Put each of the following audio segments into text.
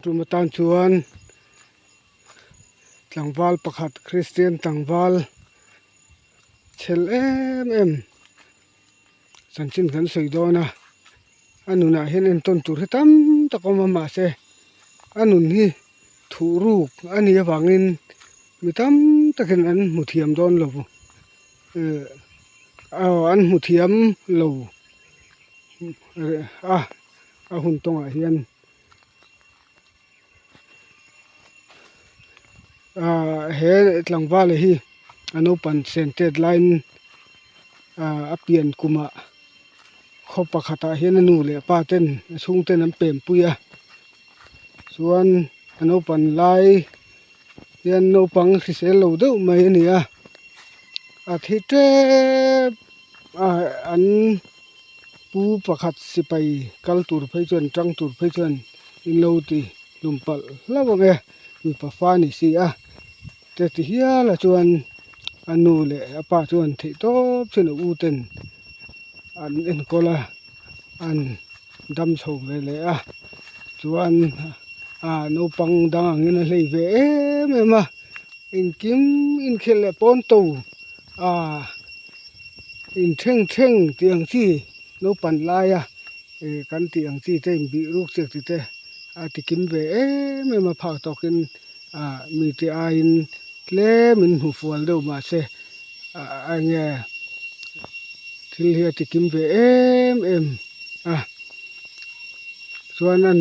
Tum atan chuan tlangval pakhat Kristian tlangval chhel em em chanchin kan sawi dawn a a nunah hian entawn tur hi tam tak a awm a mahse a nun hi thuh ruk a nih avangin mi tam takin an hmu thiam dawn lo eh aw an hmu thiam lo a a hun tawngah hian. Ahh he tlangval hi a naupang chen tet laiin ahh a pian kumah khaw pakhatah hian a nu leh pa ten a chhung ten an pem pui a chuan a naupang lai hian naupang hrisel lo deuh mai a ni a a thi tep a an. Pu pakhat sipai kal tur phei chuan tang tur phei chuan in lo ti hlum palh hlauh ang e mipa fa ni si a te ti hial a chuan a nu leh a pa chuan theih tawp chuan a u ten an enkawl a an dam chho ve leh a chuan ah naupang dang angin a hlei ve em em a. Engkim inkhelh leh pawn to ah inthleng thleng tih ang chi naupang laia ih kan tih ang chi te inbih ruk chiah tih te a ti kim ve em em a phak tawkin ah mite aiin tlem in hmu fual deuh mahse ah eng nge thil hi a ti kim ve em em a chuan an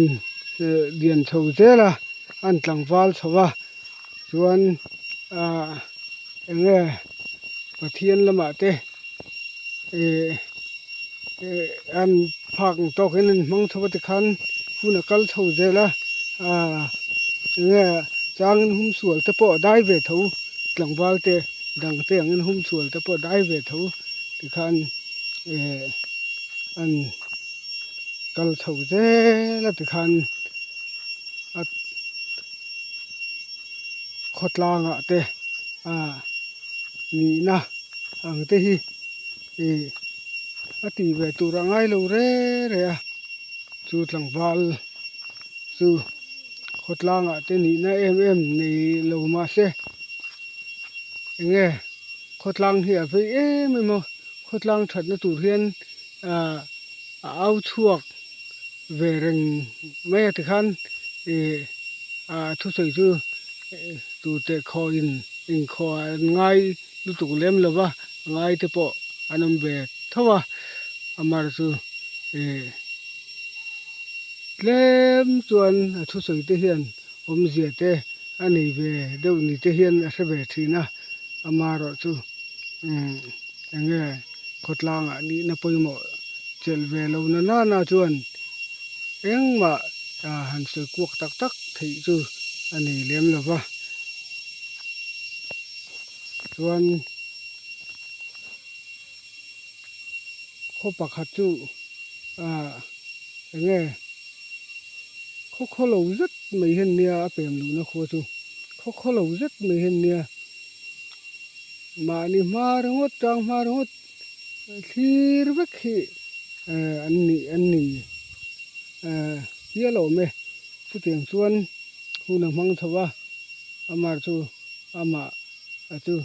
lian chho zel a an tlangval chho a. Chuan ah eng nge Pathian lamah te ih ih an phak ang tawk hian an hmang chho a tikhan hun a kal chho zel a ah eng nge changin hum sual te pawh a dai ve tho tlangval te dang te angin hum sual te pawh a dai ve tho tikhan ih an kal chho zel a tikhan a. Khawtlangah te ah nihna ang te hi ih a tih ve tur a ngai lo re re a chu tlangval chu khawtlangah te nihna em em nei lo mahse eng nge khawtlang hi a vei em em a khawtlang thatna tur hian ah a au chhuak ve reng mai a tikhan ih ah thusawi chu tute khawin inkhawh an ngai lutuk lem lo va ngai te pawh an awm ve tho a amar chu ih tlem chuan a thusawi te hian awmzia te a nei ve deuh ni te hian a hre ve thin a amarawh chu umm eng nge khawtlangah nihna pawimawh chelh ve lo na nana chuan engmah han sawi kuak tak tak theih chu a nei lem lo va chuan khaw pakhat chu ah eng nge khaw khaw lo zet mai hian nia a pem luhna khua chu khaw khaw lo zet mai hian nia mahni hma ringawt tang hma ringawt. Thlir vek hi an nih an ni hial awm e. Chutiang chuan hun a hmang chho a, amar chu amah a chu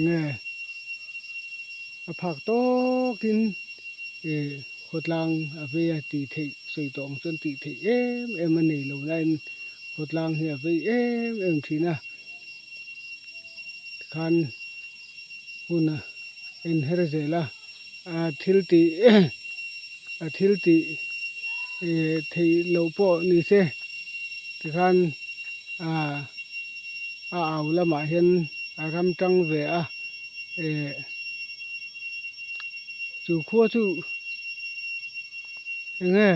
nge a phak tawkin ih khawtlang a vei a tih theih sawi tawh ang chuan tih theih em em a nei lo laiin khawtlang hi a vei em em thin a tikhan. Hun a inher zel a, a thil tih a thil tih eh theih loh pawh ni se tikhan ah a au lamah hian a ram tang ve a eh chu khua chu eng nge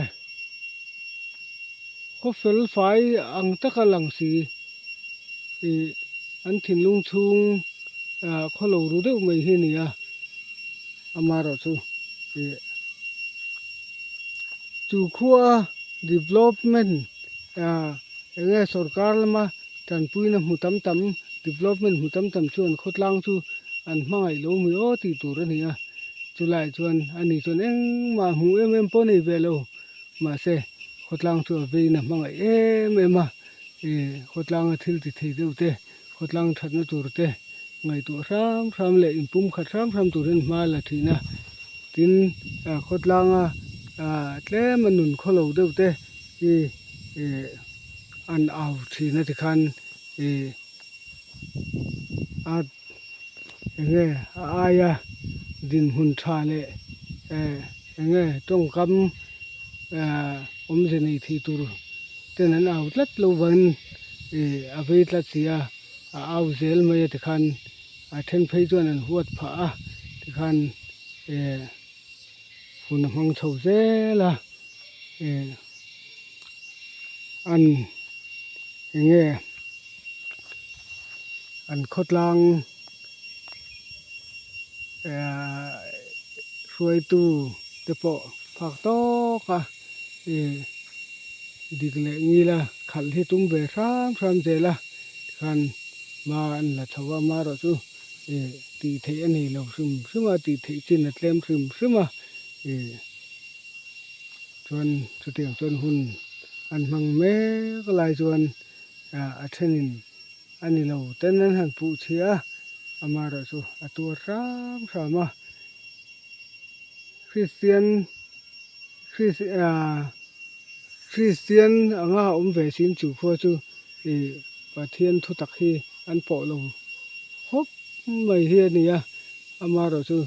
khaw fel fai ang taka lang si ih an thinlung chhung ah khaw lo ru deuh mai hi a ni a amaherawhchu ih chu khua development ah eng nge sorkar lama tanpuina hmu tam tam development hmu tam tam chuan khawtlang chu an hmangaih lo mai aw tih tur a ni a chulaiah chuan ani chuan engmah hmuh em em pawh a nei ve lo mahse. Khawtlang chu a vein a hmangaih em em a, ih khawtlanga thil ti thei deuh te, khawtlang thatna tur te ngaihtuah hram hram leh inpum khat hram hram turin hma la thin a. Tin, khawtlanga tlem a nun khawlo deuh te hi ih an au thin a tikhan ih a enge a aia dinhmun tha leh enge tawngkam awmze nei thei tur ten an au tlat lo vangin ih a vei tlat si a a au zel mai a tikhan a then phei chuan an huat phah a tikhan eh hun a hmang chho zel a eh an enge an khawtlang eh hruaitu te pawh phak tawk a ih dik leh ngil a khalh hi tum ve hram hram zel a tikhan hma an la chho a amaherawh chu ih tih theih a nei lo hrim hrim a tih theih chin a tlem hrim hrim a ih chuan chutiang chuan hun an hmang mek lai chuan a thenin a ni lo ten an han puh chhia a amaherawh chu a tuar hram hram a Kristian Kristian anga awm ve sin chu khua chu ih Pathian thutak hi an pawh lo khawp mai hi a ni a amaherawh chu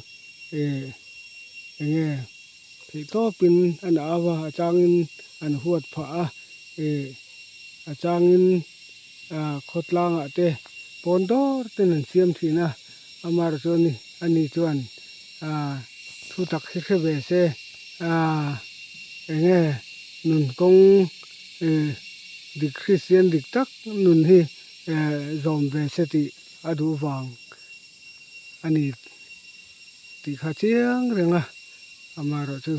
ih eng nge theih tawpin an au a a changin an huat phah a ih a changin ah khawtlangah te pawn dawr ten an siam thin a amaherawh chu ani ani chuan ah thu tak hi hre ve se ah eng nge nun kawng ih dik Kristian dik tak nun hi eh zawm ve se tih a duh vang a ni. Tih kha chiang reng a, amaherawh chu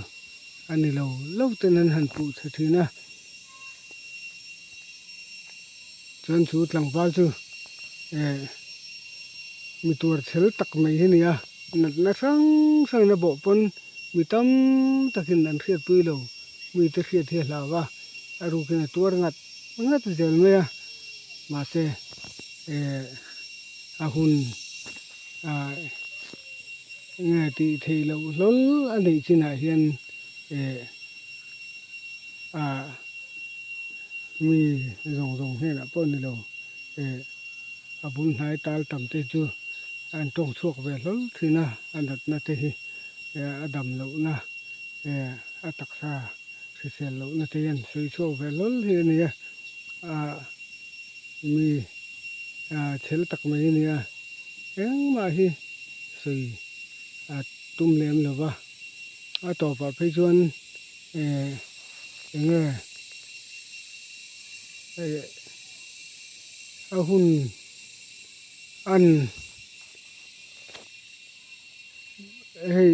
a ni lo lo ten an han puh chhe thin a. Chuan chu tlangval chu eh mi tuar chhel tak mai hi a ni a, natna hrang hrang in a bawh pawn mi tam takin an hriatpui lo, mite hriat hi a hlau a, a rukin a tuar ngat ngat zel mai a, mahse eh a hun. Nge tih theih loh hlawl a neih chinah hian eh ah mi zawng zawng hnenah pawh ni lo eh a bul hnai tal tam te chu an tawng chhuak ve hlawl thin a, a natna te hi eh a dam lohna eh a taksa hrisel lohna te hian sawi chhuak ve hlawl hi a ni a ah mi ah chhel tak mai a ni a engmah hi sawi a tum lem lo va a tawpah phei chuan eh eng nge eh a hun an hei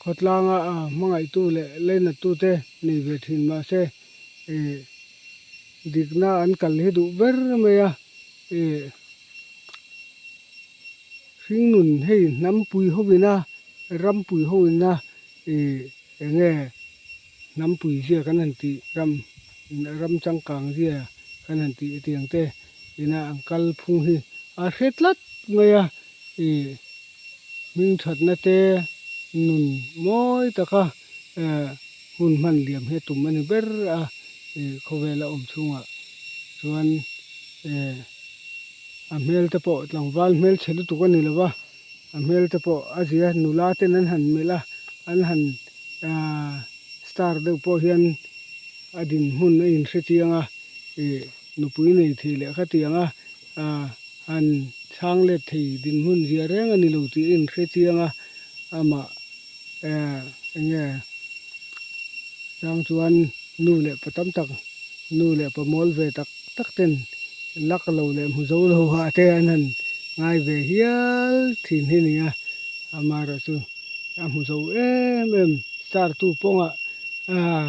khawtlanga hmangaihtu leh leinattu te nei ve thin mahse ih dikna an kal hi duh ber mai a ih hringnun hei hnampui hovina rampui hovina ih eng nge hnampui zia kan han tih ram ram changkang zia kan han tih hetiang te ina an kal phung hi a hre tlat mai a. Ih hming thatna te nun mawi taka eh hun hman liam hi a tum a ni ber a, ih khawvela awm chhungah chuan eh a hmel te pawh tlangval hmel chhe lutuk a ni lo va, a hmel te pawh a zia nula ten an han melh a, an han ah star deuh pawh hian a dinhmun a inhre chiang a, ih nupui nei thei leh khatiang a ah an chhang let thei dinhmun zia reng a ni lo tih a inhre chiang a, amah eh eng nge chang chuan nu leh pa tam tak nu leh pa mawl ve tak tak ten lak lo leh hmu zo lo ah te an han ngai ve hial thin hi a ni a, amaherawh chu a hmu zo em em star tu pawngah ah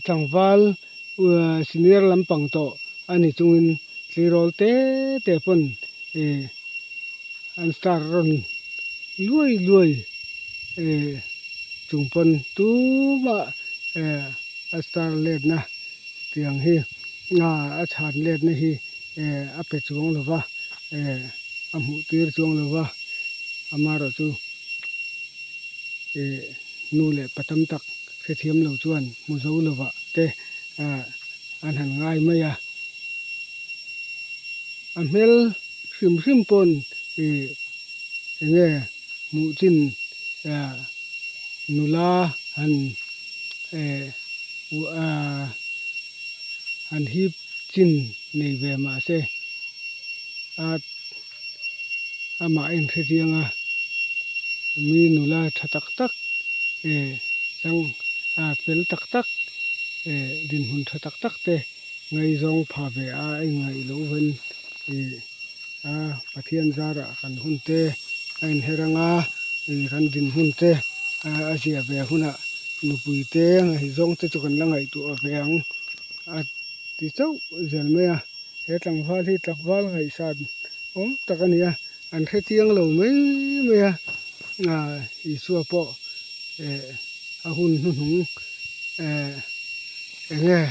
tlangval senior lampang tawh a ni chungin. Tleirawl te te pawn ih an star rawn luai luai ih chung pawn tumah eh a star letna tiang hi a chhan letna hi eh a pe chuang lo va eh a hmuh tir chuang lo va amaherawhchu eh nu leh pa tam tak hrethiam lo chuan hmu zo lovah te ah an han ngai mai a a hmel hrim hrim pawn ih eng nge hmuh chin ah nula han eh ah han hip chin nei ve mahse a amah a inhre chiang a mi nula tha tak tak eh chang ah fel tak tak eh dinhmun tha tak tak te ngaihzawng pha ve a a inngaih loh ven ih a Pathian zarah kan hun te a inher anga ih kan dinhmun te a ziah ve hunah nupui te ngaihzawng te chu kan la ngaihtuah ve ang a ti chauh zel mai a. He tlangval hi tlangval ngaihsan awm tak a ni a, an hre chiang lo mai mai a, ah Isua pawh eh a hun hnuhnung eh eng nge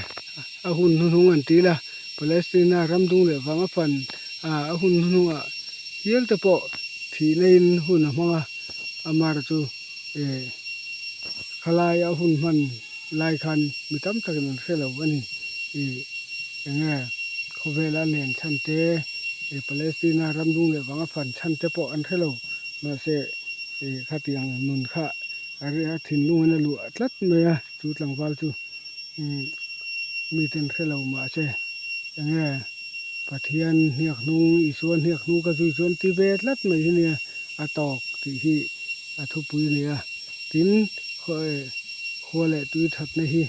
a hun hnuhnung an ti ila Palestina ram dung leh vang a fan ah a hun hnuhnungah hial te pawh thihna in hun a hmang a, amar chu eh khalai a hun hman lai khan mi tam takin an hre lo a ni ih eng nge khawvela a len chhan te ih Palestina ram dung leh vanga fan chhan te pawh an hre lo mahse ih khatiang nun kha a a thinlung in a luah tlat mai a chu tlangval chu umm mite an hre lo mahse eng nge Pathian hniak hnung Isua hniak hnung ka zui chuan ti ve tlat mai hi nia a tawk tih hi a thupui a ni a tin khua leh tui thatna hi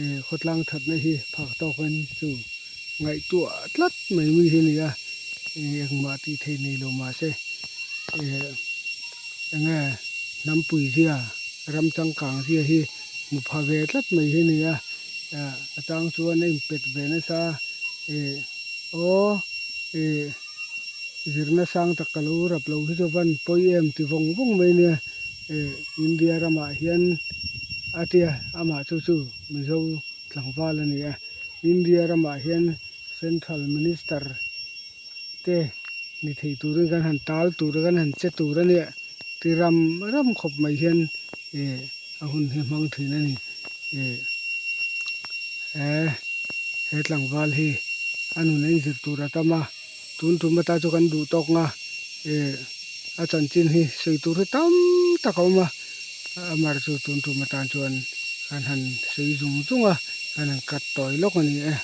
eh khawtlang thatna hi phak tawkin chu ngaihtuah tlat mai mi hi a ni a engmah tih theih nei lo mahse eh enge hnampui zia ram changkang zia hi hmu pha ve tlat mai hi a ni a a chang chuan a inpet ve nasa eh aw eh zirna sang tak ka lo rap lo hi chu van pawi em ti vawng vawng mai nia eh India ramah hian a tia amah chu chu Mizo tlangval a ni a India ramah hian Central Minister te ni thei turin kan han tal tur a kan han che tur a nia ti ram ram khawp mai hian eh a hun hi hmang thin a ni eh he tlangval hi a nun a inzir tur a tam a tun tum ata chu kan duh tawk nga eh a chanchin hi sawi tur hi tam tak a awm a amar chu tun tum atan chuan kan han sawi zung zung a kan han cut tawi lawk a ni e.